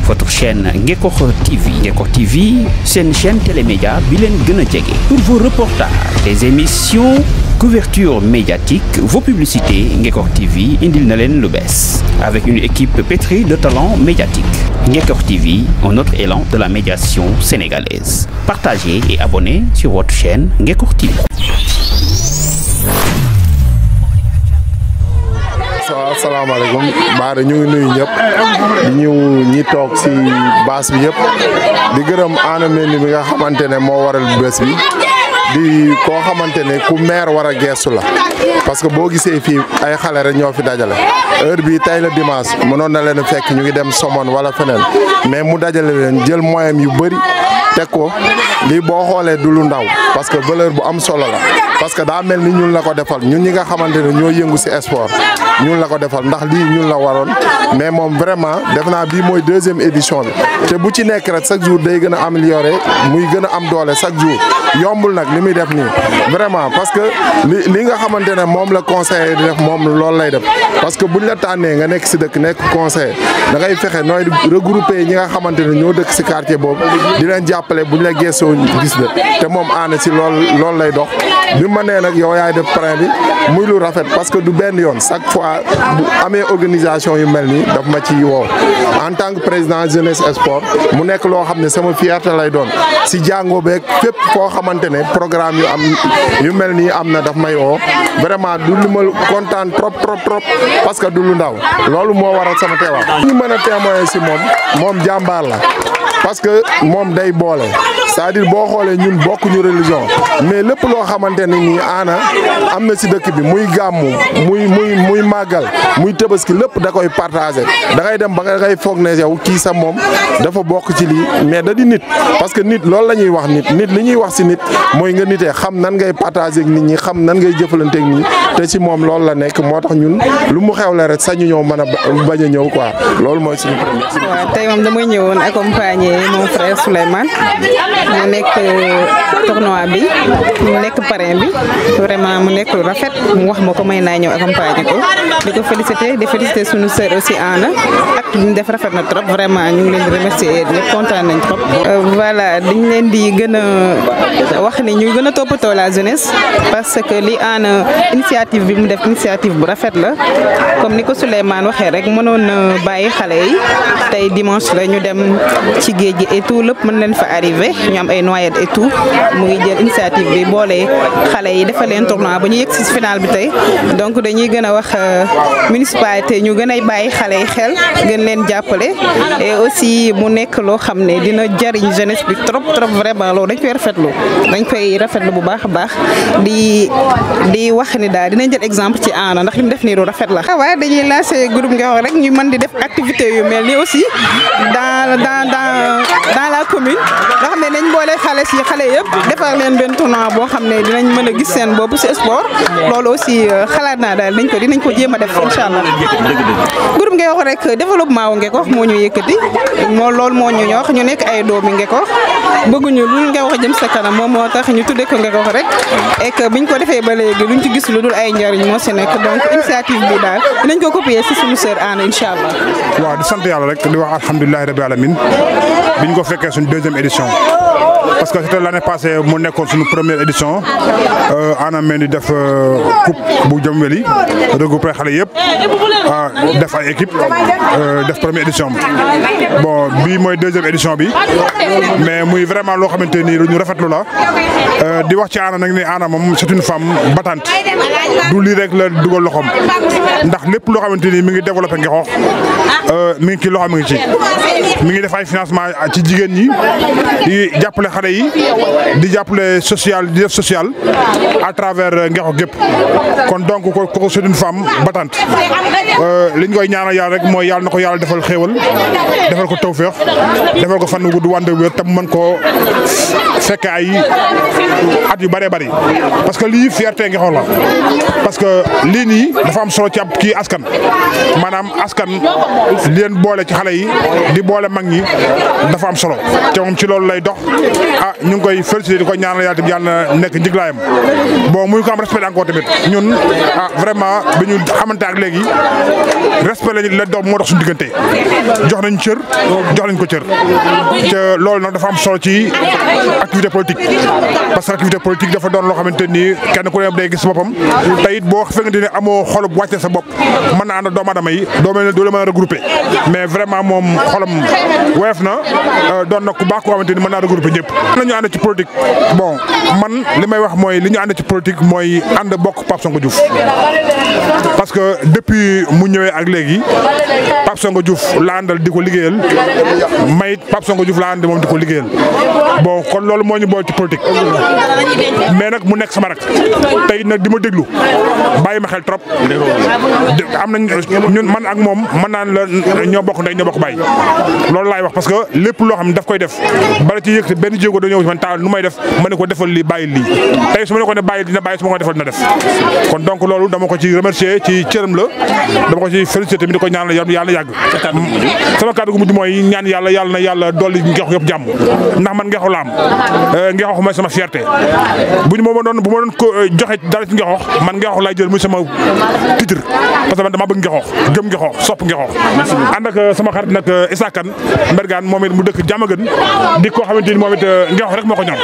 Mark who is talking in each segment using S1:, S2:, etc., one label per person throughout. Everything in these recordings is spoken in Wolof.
S1: votre chaîne Ngekokh TV. Ngekokh TV, c'est une chaîne télémédia bilen gëna djégé. Pour vos reportages, des émissions, couverture médiatique, vos publicités, Ngekokh TV indil na len lu bess. Avec une équipe pétrie de talents médiatiques. Ngekokh TV, un autre élan de la médiation sénégalaise. Partagez et abonnez sur votre chaîne Ngekokh TV.
S2: Asalaamaaleykum baare ñu ngi nuyu ñëpp di ñi toog si baas bi yëpp di gërëm Anna Mendy mi nga xamante ne moo waral bés bi di koo xamante ne ku maire war a geestu la parce que boo gisee fii ay xale rek ñoo fi dajale heure bi tey la dimanche mënoon na leen fekk ñu ngi dem Somone wala feneen mais mu dajale leen jël moyen yu bëri teg ko lii boo xoolee du lu ndaw parce que valeur bu am solo la parce que daa mel ni ñun la ko defal ñun ñi nga xamante ne ñoo yëngu si sport ñun la ko defal ndax lii ñun la waroon mais moom vraiment def naa bii mooy deuxième édition bi te bu ci nekk rek chaque jour day gën a amélioré muy gën a am doole chaque jour yombul nag li muy def nii vraiment parce que li nga xamante ne moom la conseiller di def moom loolu lay def parce que buñ la tànnee nga nekk si dëkk nekk conseiller da ngay fexe nooy regrouper ñi nga xamante ne ñoo dëkk si quartier boobu di leen jàppale buñ la gëstoo gis la te moom Anna si loolu lay dox bi ma nee nag yow yaay def parrain bi muy lu rafet parce que du benn yoon chaque fois bu amee organisation yu mel nii daf ma ci woo en tant que président jeunesse sport mu nekk loo xam ne sama fierté lay doon si jàngoo beeg fépp foo xamante ne programme yu mel nii am na daf may woo vraiment du li ma kontaan trop parce que du lu ndaw loolu moo waral sama teewaat. ñu mën a témoigner si moom jàmbaar la parce que moom day boole c'est-à-dire boo xoolee ñun bokkuñu religion mais lépp loo xamante ne nii Anna am na si dëkk bi muy gàmmu muy màggal muy tabaski lépp da koy partagé da ngay dem ba nga ngay foog ne yow kii sa moom dafa bokk ci lii mais da di nit parce que nit loolu la ñuy wax nit li ñuy wax si nit mooy nga nitee xam nan ngay partagé ak nit ñi xam nan ngay jëfalante ak nit ñi te si moom loolu la nekk moo tax ñun lu mu xewle rek sañu ñëw mën a bañ a ñëw quoi loolu mooy suñu premier.
S3: waaw tey moom damay ñëwoon accompagner mon frère Souleymane mu nekk tournoi bi mu nekk parrain bi vraiment mu nekk lu rafet mu wax ma ko may naa ñëw accompagner ko di ko féliciter suñu sœur aussi Anna ak li ñu def rafet na trop vraiment ñu ngi leen di remercier ñëpp kontaan nañ trop. voilà dañ leen di gën a wax ni ñu gën a toppatoo la jeunesse parce que li Anna initiative bi mu def initiative bu rafet la comme ni ko Souleymane waxee rek mënoon na bàyyi xale yi tey dimanche la ñu dem ci géej gi et tout lépp mën leen fa arrivé ñu am ay noyades et tout mu ngi jël initiative bi boole xale yi defal leen tournoi ba ñu yegg si final bi tey donc dañuy gën a wax municipalité ñu gën a bàyyi xale yi xel gën leen jàppale et aussi mu nekk loo xam ne dina jariñ jeunesse bi trop vraiment loolu dañ koy rafetlu bu baax a baax di wax ni daal dinañ jël exemple ci Anna ndax li mu def nii lu rafet la. waaw dañuy lancer groupe Ngekokh rek ñu mën di def activité yu mel ni aussi dans la commune nga xam ne dañ boole xale yëpp defar leen benn tournoi boo xam ne dinañ mën a gis seen bopp ci sport loolu aussi xalaat naa daal dinañ ko jéem a def incha allah. groupe Ngekokh rek développement wu Ngekokh moo ñu yëkkati loolu moo ñu ñor ñu nekk ay doomi Ngekokh bëgguñu lu Ngekokh jëm sa kanam moom moo tax ñu tuddee ko Ngekokh rek et que biñ ko defee ba léegi luñ ci gis lu dul ay njariñ moo si nekk donc initiative bi daal dinañ ko copier ci suñu sœur Anna incha allah.
S4: waaw di sant yàlla rek di wax alhamdulilah rabbil alamin biñ ko fekkee suñu deuxième édition parce que c'était l'année passée mu nekkoon suñu première édition Anna Mendy def coupe bu jëm weli regroupé xale yëpp def ay équipe def première édition bi bon bii mooy deuxième édition bi mais muy vraiment loo xamante ni lu ñu rafetlu la di wax ci Anna nag ni Anna moom c'est une femme battante du lii rek la dugal loxoom ndax lépp loo xamante ni mi ngi développé Ngekokh mi ngi ci loxo mi ngi ci mi ngi def ay financement ci jigéen ñi di jàppale xale yi di jàppale social di def social à travers Ngekokh gépp kon donc kooku c'est une femme battante li ñu koy ñaanal yàlla rek mooy yàlla na ko yàlla defal xéewal defal ko tawféex defal ko fan wu gudd wànde wér tam mën koo fekk ay at yu bëree bëri parce que lii fierté Ngekokh la parce que lii nii dafa am solo ci ab kii askan maanaam askan leen boole ci xale yi di boole mag ñi dafa am solo te moom ci loolu lay dox ñu ngi koy félicité di ko ñaanal yàlla tamit yàlla nekk njiglaayam bon muy ko am respect encore tamit ñun vraiment bi ñu xamante ak léegi respect la dox moo dox suñu diggante jox nañ cër jox nañ ko cër te loolu nag dafa am solo ci activité politique parce que activité politique dafa doon loo xamante ni kenn ku ne day gis boppam te it boo fekkente ne amoo xolub wàcce sa bopp mën na ànd doomu aadama yi doo la mën a regroupé mais vraiment moom xolam woyof na doon na ku baax koo xamante ni mën naa regroupé ñëpp. nañu ànd ci politique bon man li may wax mooy li ñu ànd ci politique mooy ànd bokk Pape Sonko Diouf parce que depuis mu ñëwee ak léegi Pape Sonko Diouf la àndal di ko liggéeyal may Pape Sonko Diouf la ànd moom di ko liggéeyal bon kon loolu moo ñu bool ci politique mais nag mu nekk sama rak tey nag di ma déglu bàyyi ma xel trop am nañ ñun man ak moom mën naan la ñoo bokk ndey ñoo bokk bàyyi loolu laay wax parce que lépp loo xam ne daf koy def bala ci yëkkati benn jéego da ñëw man taal nu may def ma ne ko defal lii bàyyi lii tey su ma ne ko ne bàyyi dina bàyyi su ma ko defal dina def kon donc loolu dama ko ci remercier ci cëram la dama ko ci féliciter tamit di ko ñaan yàlla yàgg sama kàddu gu mujj mooy ñaan yàlla na yàlla dolli Ngexox yëpp jàmm ndax man Ngexox la am Ngexox mooy sama fierté bu ma doon ko joxe dara ci Ngexox man Ngexox laay jël muy sama titre parce que man dama bëgg Ngexox gëm Ngexox sopp Ngexox ànd ak sama xarit nag Issa Kane Mbergane moom it mu dëkk Diamaguène di koo xamante ni moom it Ngexox rek moo ko ñor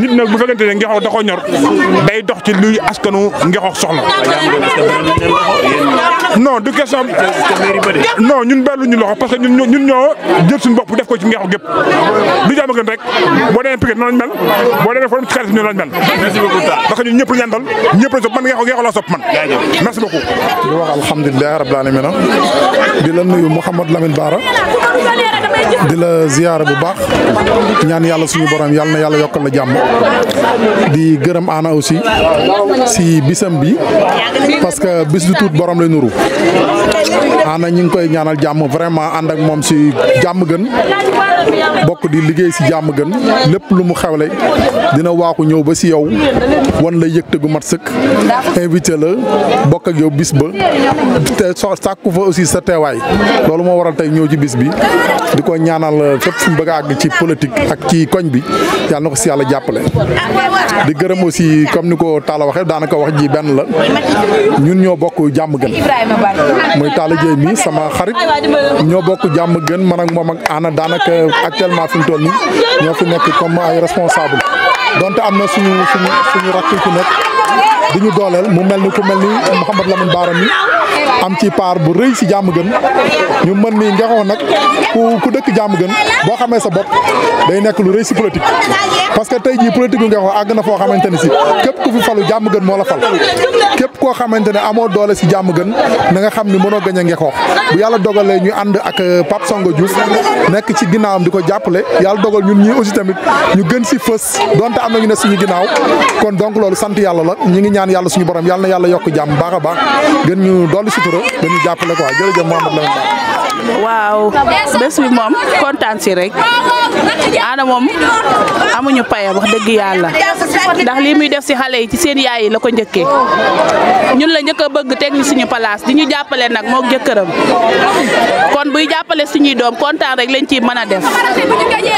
S4: nit nag bu fekkente ne Ngexox da koo ñor day dox ci luy askanu Ngexox soxla non du question non ñun bellu ñu loxo parce que ñun ñoo jël suñu bopp def ko ci Ngexox gépp du Diamaguène rek boo demee Pikine noonu lañ mel boo demee foo dem ci xarit ñoo lañ mel parce que ñun ñëpp ñandal ñëpp la sopp man Ngexox laa sopp man merci beaucoup
S2: di wax alhamdulilah rabbil alamin di la nuyu Mouhamed Lamine Bara di la ziyaara bu baax ñaan yàlla suñu borom yàlla na yàlla yokkal la jàmm di gërëm Anna aussi si bisam bi parce que bis du tuut borom lay nuru Anna ñu ngi koy ñaanal jàmm vraiment ànd ak moom si jàmm gën bokk di liggéey si jàmm gën lépp lu mu xewle dina waaxu ñëw ba si yow wan la yëgte gu mat sëkk invité la bokk ak yow bis ba te sàkku fa aussi sa teewaay loolu moo waral tey ñëw ci bis bi di ko ñaanal fépp fu mu bëgg a àgg ci politique ak ci koñ bi yàlla na ko si yàlla jàppale. di gërëm aussi comme ni ko Talla waxee daanaka wax ji benn la ñun ñoo bokk jàmm gën muy Talla Dieye mi sama xarit ñoo bokk jàmm gën man ak moom ak Anna daanaka actuellement fi mu toll nii ñoo fi nekk comme ay responsable donte am na suñu rakk ku nekk di ñu dooleel mu mel ni ku mel ni Mouhamed Lamine Bara mi am ci part bu rëy si jàmm gën ñu mën ni Ngexox nag ku dëkk jàmm gën boo xamee sa bopp day nekk lu rëy si politique parce que tey jii politique bu Ngexox àgg na foo xamante ni si képp ku fi falu jàmm gën moo la fal képp koo xamante ne amoo doole si jàmm gën na nga xam ni mënoo gañ a Ngexox bu yàlla dogalee ñu ànd ak Pape Sonko Diouf nekk ci ginnaawam di ko jàppale yàlla dogal ñun ñii aussi tamit ñu gën si fës donte am na ñu ne suñu ginnaaw kon donc loolu sant yàlla la ñu ngi ñaan yàlla suñu borom yàlla na yàlla yokk jàmm baax a baax gën ñu dolli sutura dañu jàppale quoi jërëjëf Mouhamed Lamine
S5: waaw bés bi moom kontaan si rek Anna moom amuñu payam wax dëgg yàlla ndax lii muy def si xale yi ci seen yaay yi la ko njëkkee ñun la njëkk a bëgg teg ñu suñu place di ñu jàppale nag moog jëkkëram kon buy jàppale suñuy doom kontaan rek lañ ciy mën a def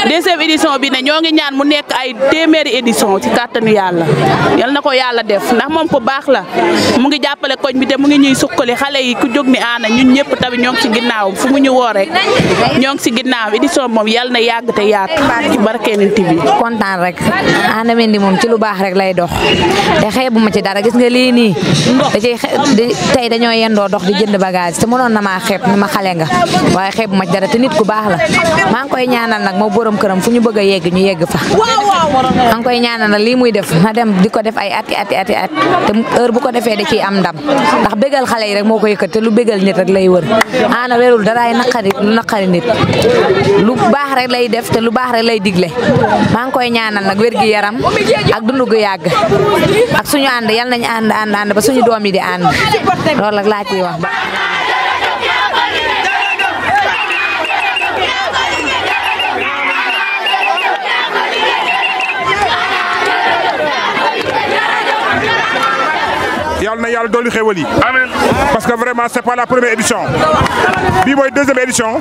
S5: deuxième édition bi ne ñoo ngi ñaan mu nekk ay téeméeri édition ci kàttanu yàlla yal na ko yàlla def ndax moom ku baax la mu ngi jàppale koñ bi te mu ngi ñuy sukkali xale yi ku jóg ni Anna ñun ñëpp tamit ñoo ngi si ginnaaw fu mu ñu woo rek ñoo ngi si ginnaaw édition moom yàlla na yàgg te yaatu ci barkeenu TV.
S6: kontaan rek Anna Mendy moom ci lu baax rek lay dox te xeebu ma ci dara gis nga lii nii da ciy tey dañoo yendoo dox di jënd bagage te mënoon na maa xeeb ni ma xale nga waaye xeebu ma ci dara te nit ku baax la maa ngi koy ñaanal nag moo borom këram fu ñu bëgg a yegg ñu yegg fa maa ngi koy ñaanal nag lii muy def na dem di ko def ay ati te heure bu ko defee da ciy am ndam ndax bégal xale yi rek moo ko yëkkat te lu bégal nit rek lay wër Anna werul daraay naqari nit lu baax rek lay def te lu baax rek lay digle maa ngi koy ñaanal nag wér gi yaram ak dundu gu yàgg ak suñu ànd yal nañu ànd ba suñu doom yi di ànd loolu rek laa ciy wax ba
S4: yàlla na yàlla yàlla dolli xéwal yi parce que vraiment c'est pas la première édition bii mooy deuxième édition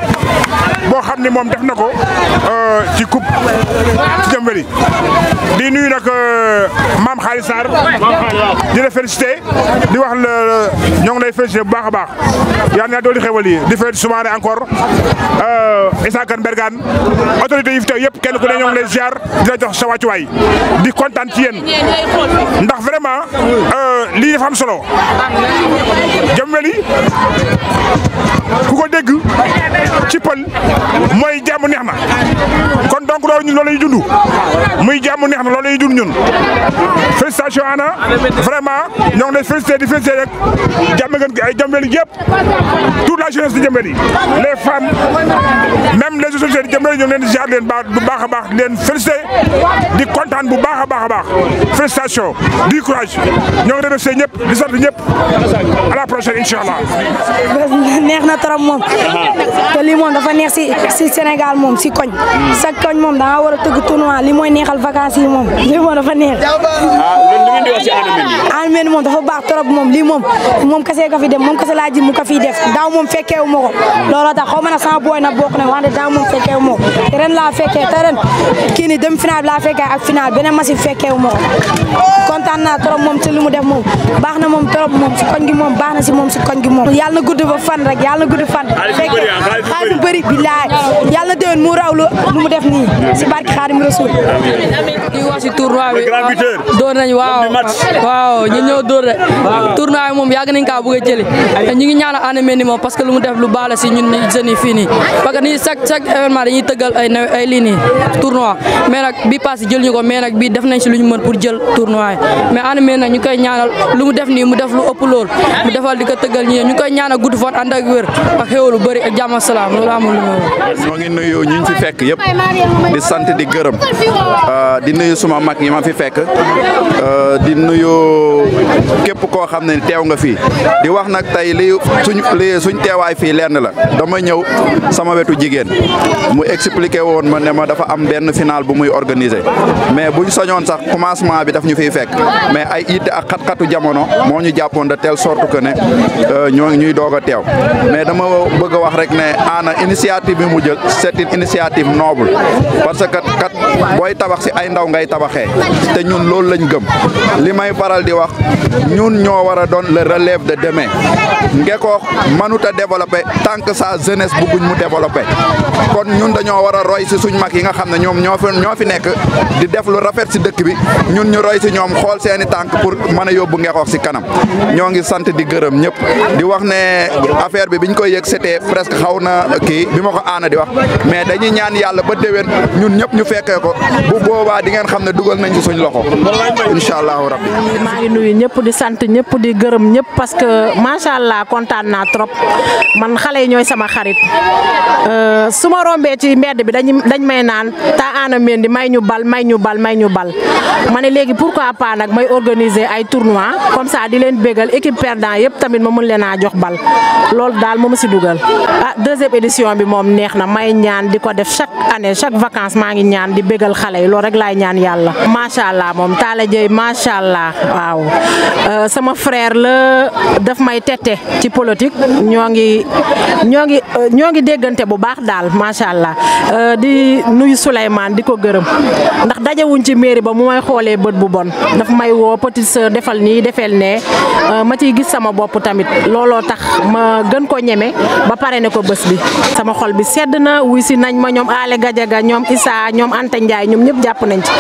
S4: boo xam ni moom def na ko ci coupe ci Jëmbëri di nuyu nag maam Xaalis Sarr di la félicité di wax la ñoo ngi lay félicité bu baax a baax yal na dolli xéwal yi di félicité Soumaré encore Issa Kane Bergane autorité yi fi teew yëpp kenn ku ne ñoo ngi lay ziar di la jox sa wàccuwaay di kontaan ci yéen ndax vraiment lii dafa am solo Jëmbëri ku ko dégg ci pël mooy jàmm neex na kon donc loolu ñun loolu lay dund muy jàmm neex na loolu lay dund ñun félicitations Anna vraiment ñoo ngi lay félicité di félicité rek Jëmbëri yëpp toute la jeunesse de Jëmbëri les femmes même les autorités de Jëmbëri ñoo ngi leen di ziar leen bu baax a baax di leen félicité di kontaan bu baax a baax a baax félicitations du courage ñoo ngi remercié ñëpp di sant ñëpp à la prochaine incha allah.
S7: neex na trop moom te lii moom dafa neex si Sénégal moom si koñ sa koñ moom da nga war a tëgg tournoi li mooy neexal vacances yi moom lii moom dafa neex.
S1: loolu ngeen di wax ci
S7: Anna Mendy moom dafa baax trop moom lii moom kese ka fi dem moom kese laa ji mu ka fiy def daaw moom fekkeewu ma ko looloo tax xaw ma ne sama booy na bokk na wante daaw moom fekkeewu ma ko te ren laa fekkee te ren kii ni demi final bi laa fekkee ak final beneen match fekkeewu ma ko kontaan naa trop moom ci li mu def moom baax na moom trop moom si koñ gi moom baax na si moom si koñ gi moom yàlla na gudd ba fan rek yàlla na gudd fan fekkee xaalis bu bëri billaay yàlla na déwén mu raw lu mu def nii si barki Xaadimu Rasuul
S8: di wax si tournoi bi door nañ waaw ñu ñëw door rek tournoi bi moom yàgg nañ kaa bëgg a jëli ñu ngi ñaanal Anna Mendy moom parce que lu mu def lu baax la si ñun jeunes yi fii nii parce que nii chaque événement dañuy tëggal ay lii nii tournoi mais nag bi passé jël ñu ko mais nag bii def nañ si lu ñu mën pour jël tournoi yi mais Anna Mendy nag ñu koy ñaanal lu mu def nii mu def lu ëpp lool mu defal di ko tëggal ñi ñu koy ñaanal gudd fan ànd ak wér ak xéwal lu bëri ak jàmm salaam loolu amul lu
S9: ñoo ngi nuyu ñu fi fekk yëpp di sant di gërëm di nuyu suma mag yi ma fi fekk di nuyu képp koo xam ne teew nga fii di wax nag tey suñ teewaay fii lenn la dama ñëw sama wetu jigéen mu expliqué woon ma ne ma dafa am benn final bu muy organiser mais buñ soñoon sax commencement bi daf ñu fiy fekk mais ay itte ak xat-xatu jamono moo ñu jàppoon de telle sorte que ne ñoo ngi ñuy doog a teew mais dama bëgg a wax rek ne Anna initiative bi mu jël c'est une initiative noble parce que kat booy tabax si ay ndaw ngay tabaxee te ñun loolu lañ gëm li may faral di wax ñun ñoo war a doon le relève de demain Ngekoox mënut a développer tant que sa jeunesse bëgguñ mu développer kon ñun dañoo war a roy si suñ mag yi nga xam ne ñoom ñoo fi nekk di def lu rafet si dëkk bi ñun ñu roy si ñoom xool seeni tànk pour mën a yóbbu Ngekoox si kanam ñoo ngi sant di gërëm ñëpp di wax ne affaire bi biñ koy yëg c'était presque xaw na kii bi ma ko Anna di wax mais dañuy ñaan yàlla ba déwén ñun ñëpp ñu fekkee ko bu boobaa di ngeen xam ne dugal nañ ci suñ loxo incha allahu rabbi.
S10: maa ngi nuyu ñëpp di sant ñëpp di gërëm ñëpp parce que macha allah kontaan naa trop man xale yi ñooy sama xarit su ma rombee ci mbedd bi dañ may naan ta Anna Mendy may ñu bal may ñu bal may ñu bal ma ne léegi pourquoi pas nag may organiser ay tournois comme ça di leen bégal équipe perdant yëpp tamit ma mën leen a jox bal loolu daal moo ma si dugal. deuxième édition bi moom neex na may ñaan di ko def chaque année chaque vacances maa ngi ñaan di bégal xale yi loolu rek laay ñaan yàlla macha allah moom Talla Dieye macha allah waaw sama frère la daf may tette ci politique ñoo ngi déggante bu baax daal macha allah di nuyu Souleymane di ko gërëm ndax dajewuñ ci mairie ba mu may xoolee bët bu bon daf may woo petite sœur defal nii defel ne ma ciy gis sama bopp tamit looloo tax ma gën ko ñeme ba pare ne ko bés bi sama xol bi sedd na wuy si nañ ma ñoom Ale Gadiaga ñoom Issa ñoom Anta Ndiaye ñoom ñëpp jàpp nañ ci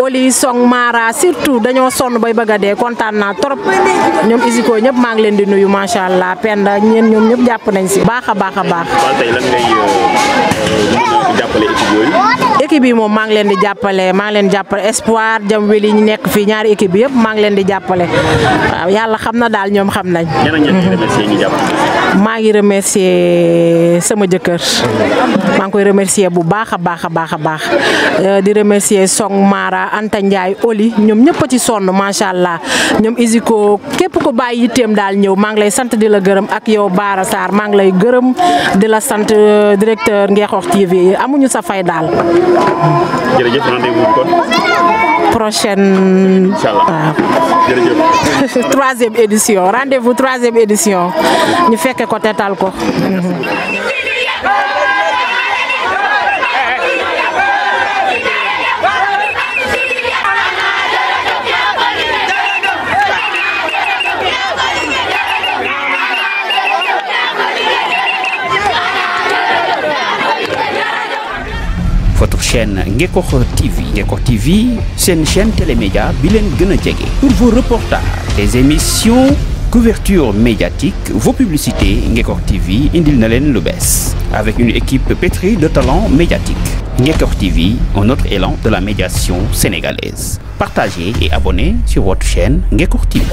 S10: Oli Song Mara surtout dañoo sonn bay bëgg a dee kontaan naa trop ñoom Isiko ñëpp maa ngi leen di nuyu macha allah Penda ñeen ñoom ñëpp jàpp nañ si baax a baax a baax. équipe yi moom maa ngi leen di jàppale Espoir jam weli ñu nekk fii ñaari équipe bi yëpp maa ngi leen di jàppale waaw yàlla xam na daal ñoom xam nañ. maa ngi remercier sama jëkkër maa ngi koy remercier bu baax a baax a baax a baax di remercier Song Mara Anta Ndiaye Oli ñoom ñëpp a ci sonn macha allah ñoom Isiko képp ko bàyyi yitteem daal ñëw maa ngi lay sant di la gërëm ak yow Bara Sarr maa ngi lay gërëm di la sant directeur Ngekoox TV amuñu sa fay daal.
S1: jërëjëf rendez-vous kon.
S10: prochaine.
S9: Inch'Allah. Jërëjëf.
S10: 3e édition rendez-vous 3e édition ñu fekke ko tetal ko.
S1: Votre chaîne Ngekokh TV. Ngekokh TV, c'est une chaîne télémédia bilen gëna djégé. Pour vos reportages, des émissions, couverture médiatique, vos publicités, Ngekokh TV indil na len lu bess. Avec une équipe pétrie de talents médiatiques. Ngekokh TV, un autre élan de la médiation sénégalaise. Partagez et abonnez sur votre chaîne Ngekokh TV.